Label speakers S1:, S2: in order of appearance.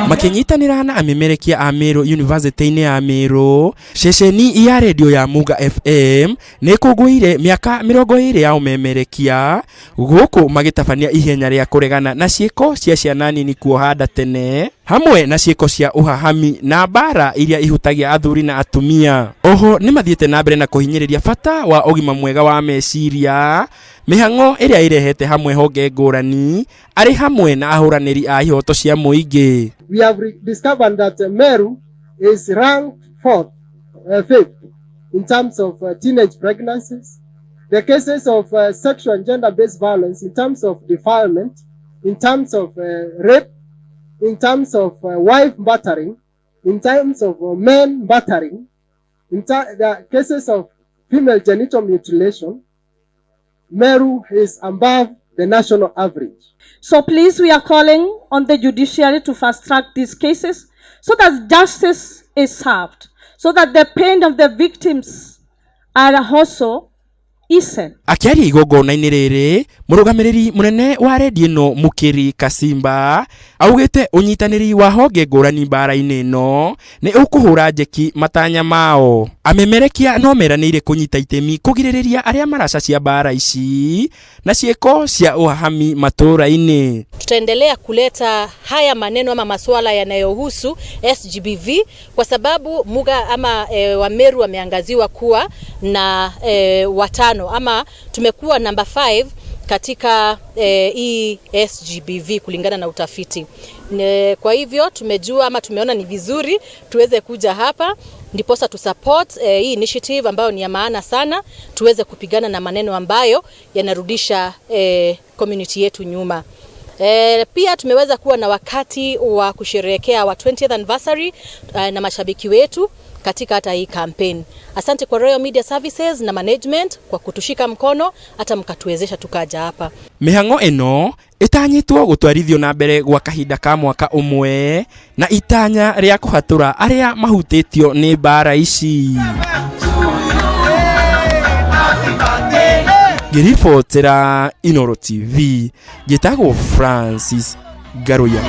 S1: Makĩnyitanĩra na amemerekia a Meru University-inĩ ya Meru, ceceni ya redio ya Muga FM nĩ ĩkũngũĩire mĩaka 20 ya ũmemerekia gũkũ magĩtabania ihenya rĩa kũregana na ciĩko cia ciana nini kuoha nda tene hamwe na ciĩko cia ũhahami na mbara iria ihutagia athuri na atumia. Oho nĩ mathiĩte na mbere na kũhinyĩrĩria bata wa ũgima mwega wa meciria, mĩhang'o ĩrĩa ĩrehete hamwe honge ngũrani arĩ hamwe na ahũranĩri a ihoto cia mũingĩ.
S2: We have discovered that Meru is ranked fourth, fifth in terms of teenage pregnancies, the cases of sexual and gender-based violence in terms of defilement, in terms of rape, in terms of wife battering, in terms of men battering, in the cases of female genital mutilation, Meru is above the national average.
S3: So please, we are calling on the judiciary to fast track these cases so that justice is served, so that the pain of the victims are also eaten.
S1: Akĩaria igongona-inĩ rĩrĩ, mũrũgamĩrĩri mũnene wa redio ĩno Mukiri Kasimba augĩte ũnyitanĩri wa honge ngũrani mbara-inĩ ĩno nĩ ũkũhũra njeki matanya mao. Amemerekia no meranĩire kũnyita itemi kũgirĩrĩria arĩa maracacia mbara ici na ciĩko cia ũhahami matũũra-inĩ.
S4: Tutaendelea kuleta haya maneno ama masuala yanayohusu SGBV kwa sababu Muga ama Wameru wameangaziwa kuwa na watano ama tumekuwa namba 5 katika hii SGBV kulingana na utafiti. Kwa hivyo tumejua ama tumeona ni vizuri tuweze kuja hapa ndiposa tu support hii initiative ambayo ni ya maana sana, tuweze kupigana na maneno ambayo yanarudisha community yetu nyuma. Pia tumeweza kuwa na wakati wa kusherehekea wa 20th anniversary na mashabiki wetu katika hata hii campaign. Asante kwa Royal Media Services na management kwa kutushika mkono hata mkatuwezesha tukaja hapa.
S1: Mĩhang'o ĩno ĩtanyĩtwo gũtwarithio na mbere gwa kahinda ka mwaka ũmwe na itanya rĩa kũhatũra arĩa mahutĩtio nĩ mbara ici. Ngĩribotera Inooro TV, njĩtagwo Francis Ngaruiya.